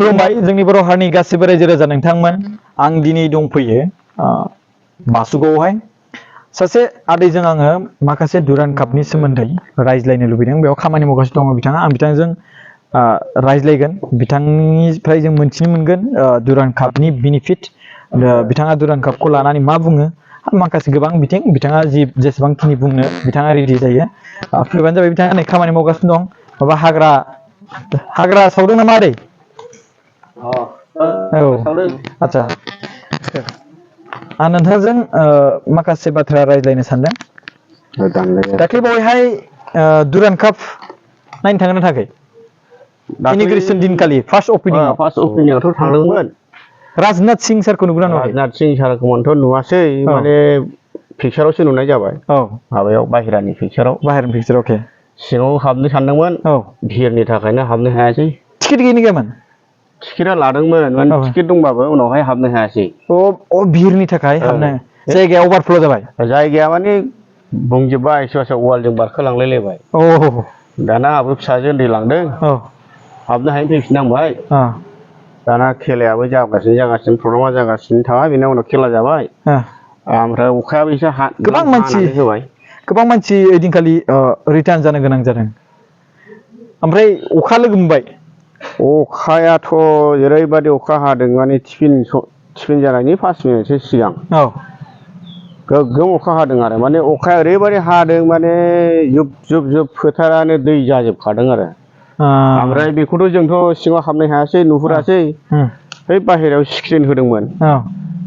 खुलुमबाय जोंनि बर' हारिनि गासिबो रायजो राजा नोंथांमोन आं दिनै दंफैयो बासुगावआवहाय सासे आदैजों आङो माखासे दुरान्ड कापनि सोमोन्दै रायज्लायनो लुबैदों बेयाव खामानि मावगासिनो दङ बिथाङा आं बिथांजों रायज्लायगोन बिथांनिफ्राय जों मोनथिनो मोनगोन दुरान्ड कापनि बेनिफिट बिथाङा दुरान्ड कापखौ लानानै मा बुङो माखासे गोबां बिथिं बिथाङा जेसेबांखिनि बुंनो बिथाङा रेडि जायो फैबानो जाबाय बिथाङा नै खामानि मावगासिनो दं माबा हाग्रा सावदों नामा आदै औ आच्छा आं नोंथांजों माखासे बाथ्रा रायज्लायनो सानदों दाख्लै बावैहाय दुरान्ड काप नायनो थांगोन ना थाङाखै इनिग्रेसन दिनखालि फार्स्ट अपेनिंआवथ' थांदोंमोन राजनाथ सिं सारखौ नुगोना नुवाखै राजनाथ सिं सारखौथ' नुवासै माने पिक्सारावसो नुनाय जाबाय माबायाव बाहेरानि पिक्साराव अके सिङाव हाबनो सानदोंमोन भिरनि थाखायनो हाबनो हायासै टिकेट गैयिनि गैयामोन टिकेटआ लादोंमोन माने टिकेट दंबाबो उनावहाय हाबनो हायासै भिरनि थाखाय हाबनो जायगाया अभारफ्ल' जाबाय जायगाया माने बुंजोब्बाय सोरबा सोरबा वालजों बारखोलांलायलायबाय दाना आहाबो फिसाजो उन्दै लांदों हाबनो हायैनि फैफिननांबाय दाना खेलायाबो जागासिनो प्रग्रामा जागासिनो थाबाय बेनि उनाव खेला जाबाय ओमफ्राय अखायाबो एसे हानानै होबाय गोबां मानसि ओइदिनखालि रिटार्न जानो गोनां जादों ओमफ्राय अखा लोगो मोनबाय अखायाथ' ओरैबादि अखा हादों माने टिफिन जानायनि 5 मिनिटसो सिगां गोगोम अखा हादों आरो माने अखाया ओरैबादि हादों माने जुब जुब फोथारानो दै जाजोबखादों आरो ओमफ्राय बेखौथ' जोंथ' सिङाव हाबनो हायासै नुहुरासै बै बाहेरायाव स्क्रिन होदोंमोन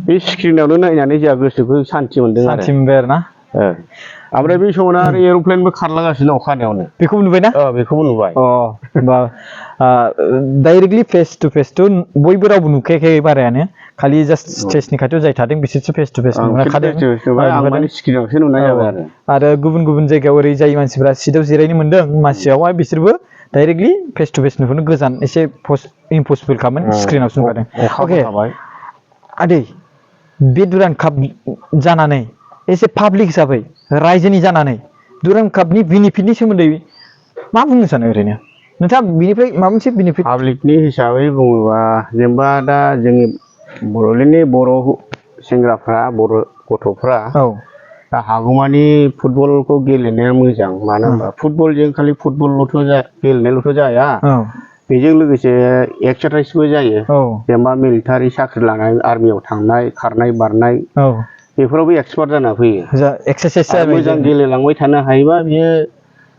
बे स्क्रिनावनो नायनानै जोंहा गोसोखौ सान्थि मोनदों आरो ओमफ्राय बे समावनो आरो एर'प्लेनबो खारलागासिनो अखा हानायावनो बेखौबो नुबायना बेखौबो नुबाय होमबा डाइरेक्टलि फेस टु फेसथ' बयबो रावबो नुखायाखै बारायानो खालि जास्ट स्टेजनि खाथियाव जाय थादों बिसोरसो फेस टु फेस नुखादों स्क्रिनावसो नुनाय जाबाय आरो गुबुन गुबुन जायगायाव ओरै जाय मानसिफ्रा सिटआव जिरायनो मोन्दों मासियावहाय बिसोरबो डाइरेक्टलि फेस टु फेस नुहरनो गोजान एसे इम्पसिबोल खामोन स्क्रिनावसो नुखादों अके आदै बे दुरान्ड काप जानानै एसे पाब्लिक हिसाबै रायजोनि जानानै दुरान्ड कापनि बेनिफिटनि सोमोन्दै मा बुंनो सानो ओरैनो नोंथाङा बिनिफ्राय माबा मोनसे बेनिफिट पाब्लिकनि हिसाबै बुङोबा जेनेबा दा जोंनि बर'लेण्डनि बर' सेंग्राफ्रा बर' गथ'फ्रा दा हागौमानि फुटबलखौ गेलेनाया मोजां मानो होनबा फुटबलजों खालि गेलेनायल'थ' जाया बेजों लोगोसे एक्सारसाइसबो जायो जेनेबा मिलिटारि साख्रि लानाय आर्मियाव थांनाय खारनाय बारनाय बेफोरावबो एक्सपार्ट जाना फैयो मोजां गेलेलांबाय थानो हायोबा बियो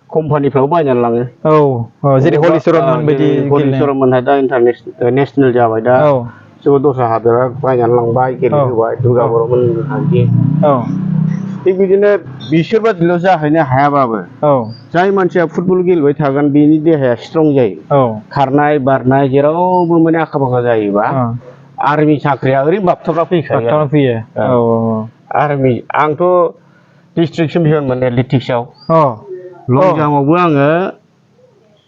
कम्पानिफ्राव बायनानै लाङो जेरै हलिचरन मोनहा दा नेसनेल जाबाय दा सोरबा दस्रा हादोरा बायनानै लांबाय गेलेहोबाय दुर्गा बर'मोन थिग बिदिनो बिसोर बादिल' जाहैनो हायाबाबो जाय मानसिया फुटबल गेलेबाय थागोन बेनि देहाया स्ट्रं जायो खारनाय बारनाय जेरावबो माने आखा फाखा जायोबा आर्मि साख्रिया ओरैनो बाबथाबना फैखायो आर्मि आंथ' डिस्ट्रिक्ट चेम्पियनमोन एथलेटिक्सआव लं जाम्पआवबो आङो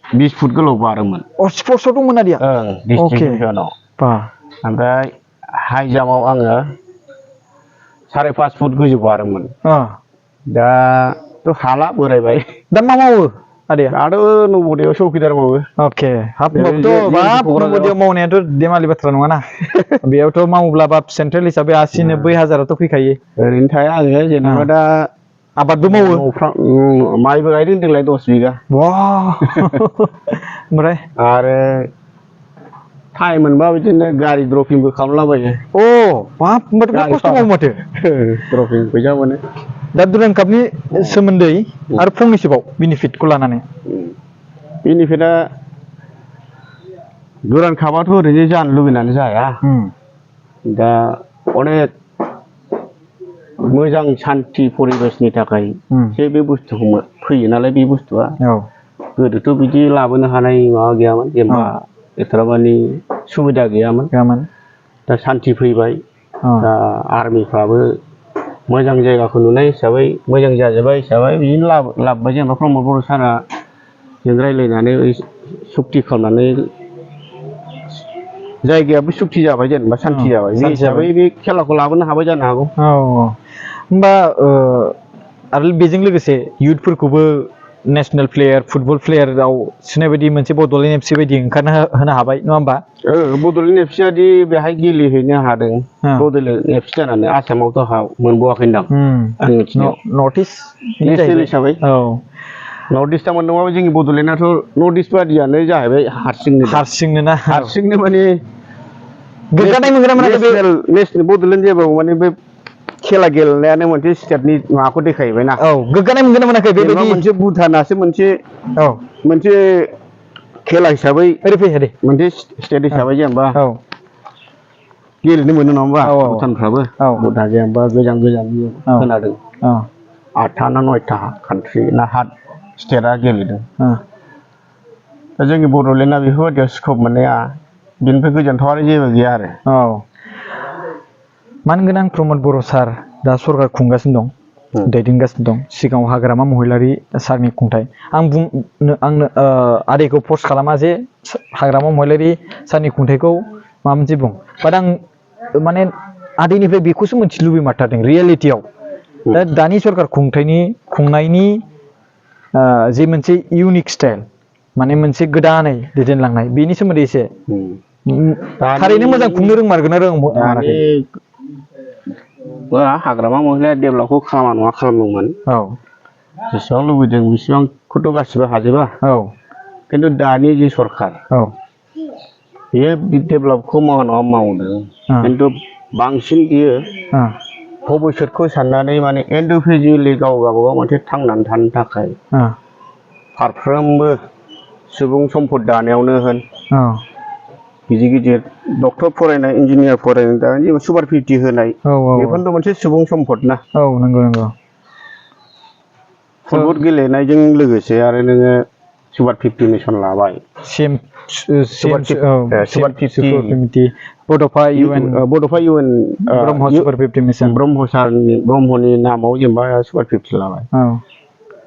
20 फुट गोलाव बारोमोन स्पर्ट्सआव दंमोन आदैया डिस्ट्रिक्ट चेम्पियनाव ओमफ्राय हाइ जाम्पआव आङो 5.5 फुट गोजौ बारोमोन दाथ' हाला बोरायबाय दा मा मावो आदैया दाथ' नवोदयाव चौकिदार मावो नवोदयाव मावनायाथ' देमालि बाथ्रा नङाना बेयावथ' मावोब्ला बाब सेन्ट्रेल हिसाबै 80-90 हाजाराथ' फैखायो ओरैनो थाया आङो जेनेबा दा आबादबो मावो माइबो गायदों देग्लाय 10 बिगा ओमफ्राय आरो टाइम मोनबा बिदिनो गारि ड्रपिंबो खालामलाबायो होमबाथ' खस्थ' मावो माथो ड्रपिं फैसा मोनो दा दुरान्ड कापनि सोमोन्दै आरो फंनैसोबाव बेनिफिटखौ लानानै बेनिफिटआ दुरान्ड कापआथ' ओरैनो जानो लुबैनानै जाया दा अनेक मोजां सान्थि परिबेसनि थाखायसो बे बुस्थुखौ फैयो नालाय बे बुस्थुआ गोदोथ' बिदि लाबोनो हानाय माबा गैयामोन जेनेबा एथ'बांमानि सुबिदा गैयामोन दा सान्थि फैबाय दा आर्मिफ्राबो मोजां जायगाखौ नुनाय हिसाबै मोजां जाजोब्बाय हिसाबै बिदिनो लाबोबाय जेनेबा प्रमद बर' सारआ जों रायज्लायनानै सुक्ति खालामनानै जायगायाबो सुक्ति जाबाय जेनेबा सान्थि जाबाय बे हिसाबै बे खेलाखौ लाबोनो हाबाय जानो हागौ होमबा आरो बेजों लोगोसे इयुथफोरखौबो नेशनेल प्लेयार फुटबल प्लेयाराव सिनाय बायदि मोनसे बड'लेण्ड एफसि बायदि ओंखारनो होनो हाबाय नङा होमबा बड'लेण्ड एफसि आदि बेहाय गेलेहैनो हादों बड'लेण्ड एफसि जानानै आसामावथ' मोनबावाखैदां आं मिथिनायाव नर्थ इस्ट हिसाबै नर्थ इस्टआ मोनदोंबाबो जोंनि बड'लेण्डआथ' नर्थ इस्ट बादियानो जाहैबाय हारसिंनो माने गोग्गानाय मोनगोन ना नेसनेल बड'लेण्ड जायाबाबो माने बे खेला गेलेनायानो मोनसे स्टेटनि माबाखौ देखायबाय ना गोग्गानाय मोनगोन ना मोनाखै बेबायदि मोनसे भुटानासो मोनसे खेला हिसाबै मोनसे स्टेट हिसाबै जेनेबा गेलेनो मोनो नङा होमबा भुटानफ्राबो भुटान जेनेबा गोजान खोनादों 8था ना 9था कान्ट्रि ना स्टेटआ गेलेदों दा जोंनि बड'लेण्डआ बेफोरबायदियाव स्कप मोननाया बेनिफ्राय गोजोनथाव आरो जेबो गैया आरो मानगोनां प्रमद बर' सार दा सरकार खुंगासिनो दं दैदेनगासिनो दं सिगाङाव हाग्रामा महिलारि सारनि खुंथाय आंनो आदैखौ फर्स खालामा जे हाग्रामा महिलारि सारनि खुंथायखौ माबा मोनसे बुं बाट आं माने आदैनिफ्राय बेखौसो मोनथिनो लुबैयो माथारदों रियेलिटियाव दा दानि सरकार खुंनायनि जे मोनसे इउनिक स्टाइल माने मोनसे गोदानै दैदेनलांनाय बेनि सोमोन्दै एसे थारैनो मोजां खुंनो रोंमारगोन ना रोङाखै हाग्रामा महिला डेभेलपखौ खालामा नङा खालामदोंमोन बेसेबां लुबैदों बेसेबांखौथ' गासिबो हाजोबा खिन्थु दानि जि सरकार बेयो डेभेलपखौ मावा नङा मावदों खिन्थु बांसिन बियो भबिष्यतखौ साननानै माने इन्डिभिजुवेलि गावबागाव मोनसे थांनानै थानो थाखाय फारफ्रोमबो सुबुं सम्पद दानायावनो होन गिदिर डक्टर फरायनाय इन्जिनियार फरायनाय दा सुपार 50 होनाय बेफोरथ' मोनसे सुबुं सम्पद ना नंगौ फुटबल गेलेनायजों लोगोसे आरो नोङो सुपार 50 मिशन लाबाय सुपार 50 बड'फा इउएन ब्रह्मनि नामाव जेनेबा सुपार 50 लाबाय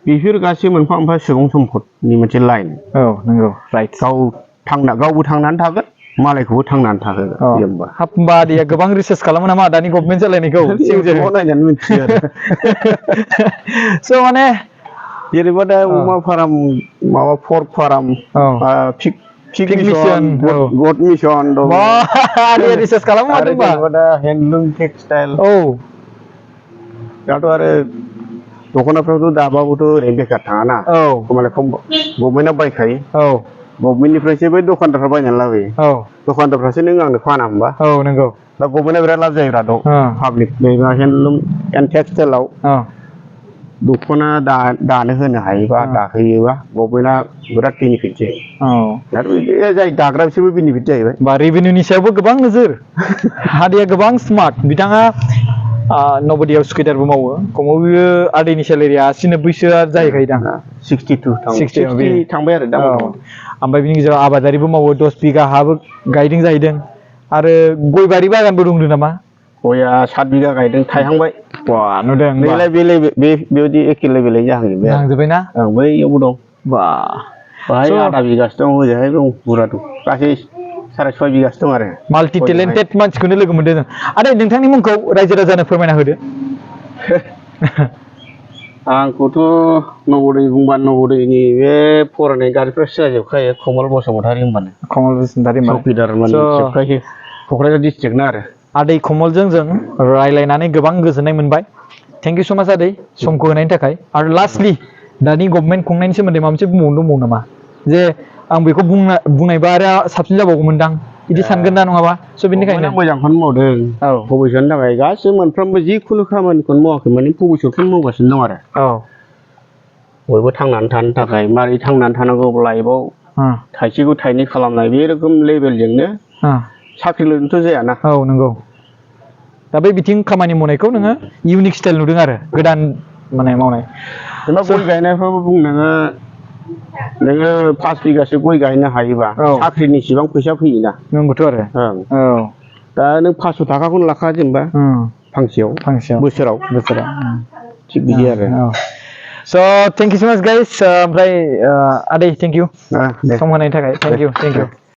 बेफोर गासै मोनफा मोनफा सुबुं सम्पदनि मोनसे लाइन नंगौ राइट गावबो थांनानै थागोन मालायखौबो थांनानै थागोन जेनेबा होमबा आदैया गोबां रिसार्च खालामो नामा दानि गभर्नमेन्ट सालायनायखौ नायनानै मिथियो आरो स' माने जेनेबा दा अमा फार्म माबा पर्क फार्म पिग मिशन गड मिशन दं रिसार्च खालामो आरो जेनेबा दा हेन्दलुम टेक्सटाइल दाथ' आरो दख'नाफ्रावथ' दाबाबोथ' ओरैनो बेखार थाङाना गभर्नमेन्टआ बायखायो गभर्नमेन्टनिफ्रायसो बै दखानदारफ्रा बायनानै लाबोयो दखानदारफ्रासो नों आंनो फाना होमबा नंगौ दा गभर्नमेन्टआ बिराद लाब जायोब्रा पाब्लिक हेन्दलुम एन्ड टेक्सटाइलाव दख'ना दानो होनो हायोबा दाहोयोबा गभर्नमेन्टआ बिराद बेनिफिट जायो जाय दाग्रा बिसोरबो बेनिफिट जाहैबाय बा रेभिनिउनि सायावबो गोबां नोजोर हादैया गोबां स्मार्ट बिथाङा नबदियाव सुकिदारबो मावो खमावबो आदैनि सेलारिया 80-90सोआ जाहैखायोदां 60 थांबाय आरो दा ओमफ्राय बिनि गेजेराव आबादारिबो मावो 10 बिगा हाबो गायदों जाहैदों आरो गय बारि बागानबो दंदों नामा गया 7 बिगा गायदों थायहांबाय नुदों बेबायदि एखे लेभेलैनो जाहांजोब्बाय ना बैयावबो दं बाहाय आधा बिगासो दं हजोंहाय दं बुरजा दं गासै 6.5 बिगासो दं आरो माल्टि टेलेन्टेड मानसिखौनो लोगो मोनदों आदै नोंथांनि मुंखौ रायजो राजानो फोरमायना होदो आंखौथ' नबोदै बुंबा नबोदैनि बे फरायनाय गारिफ्रा सिनायजोबखायो कमल बसुमतारी होनबानो चौकिदार जोबखायो क'क्राझार डिस्ट्रिक्टना आरो आदै कमलजों जों रायलायनानै गोबां गोजोननाय मोनबाय थेंक इउ सो माच आदै समखौ होनायनि थाखाय आरो लास्टलि दानि गभर्नमेन्ट खुंनायनि सोमोन्दै माबा मोनसे बुंबावनो नामा जे आं बेखौ बुंनायबा आरो साबसिन जाबावगौमोनदां बिदि सानगोन ना नङाबा स' बेनिखायनो मोजांखौनो मावदों भबिष्यतनि थाखाय गासै मोनफ्रोमबो जिखुनु खामानिखौनो मावाखै माने भबिष्यतखौनो मावगासिनो दं आरो बयबो थांनानै थानो थाखाय मारै थांनानै थानांगौ लाइफआव थाइसेखौ थाइनै खालामनाय बे रोखोम लेभेलजोंनो साख्रिल'जोंथ' जायाना नंगौ दा बे बिथिं खामानि मावनायखौ नोङो इउनिक स्टाइल नुदों आरो गोदान माने मावनाय जेनेबा गय गायनायफ्रावबो बुं नोङो 5 बिगासो गय गायनो हायोबा साख्रिनि इसिबां फैसा फैयोना नंगौथ' आरो दा नों 500 थाखाखौनो लाखा जेनेबा फांसेयाव बोसोराव थिग बिदि आरो स' थेंक इउ सो माच गाइस ओमफ्राय आदै थेंक इउ सम होनायनि थाखाय थेंक इउ